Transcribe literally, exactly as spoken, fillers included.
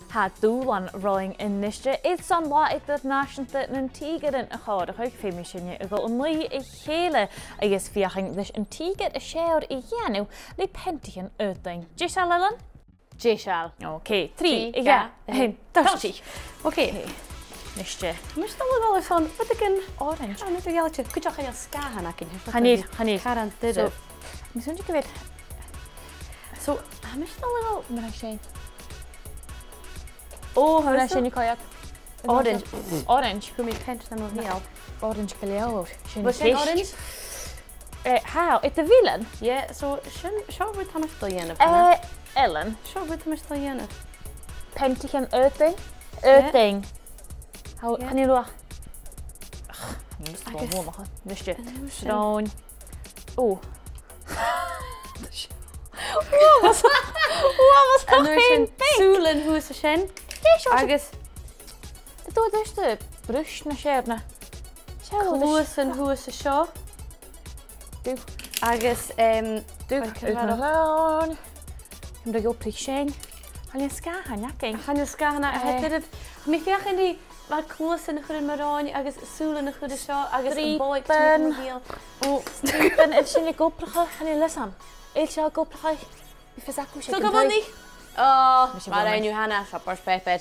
Tha dùbhlan romhainn a-niste, airson Latha Eadar-nàiseanta nan Tìgearan a chomharrachadh. Feumaidh sinne a dhol an aghaidh a chèile agus feuchainn leis an tìgear as fheàrr a dhèanamh le peantaichean aodainn. Deiseil, Ellen? Deiseil. Ok, trì, trì, dhà, dhà, aon, aon, toirt. Toirt. Ok. Ok. A-niste. Tha mise a' dol a dhol airson rudeigin orange. Chan eil mi eòlach. Cuideachd chan eil sgàthan againn. Chan eil, chan eil. Caran duilich. So, tha mi a' smaoineachadh gu bheil... So, tha mise a' dol a dhol... Mar sin. Ò, mar sin, a' coimhead. Orange. Orange. Chuir mi peant nam mo bheul. Orange gu leòr. Sin... Bheil sin orange? Eh, tha, is e a bheil e? Yeah, so sin, seo rud a tha mise a' dol a dhèanamh, eh, Ellen. Seo rud a tha mise a' dol a dhèanamh. Peantaichean aodainn. Yeah. Aodainn. Tha, yeah, chan eil luach. Agus... Sròn. Ò. Uabhas. Uabhas. An uair sin, sùilean shuas an sin. Dè seo? Agus... Dè seo, dè seo? Bruis na sèirne. Seo, cluasan shuas an seo. Dubh. Agus, em, dubh. Agus mar sin. Chan eil sgàthan againn. Chan eil sgàthan againn. Eh. Tha mi a' feuchainn ri mar cluasan a chur air mo shròin agus sùilean a chur an seo agus... Striapan. Bòidhchead nam bheul. Ò, striapan, a bheil sin ag obrachadh? Chan eil fhios agam. A bheil seo ag obrachadh? Bidh fios agaibh. So, gu bhith... Ò, mar a nì thu cheana, seo pàipear.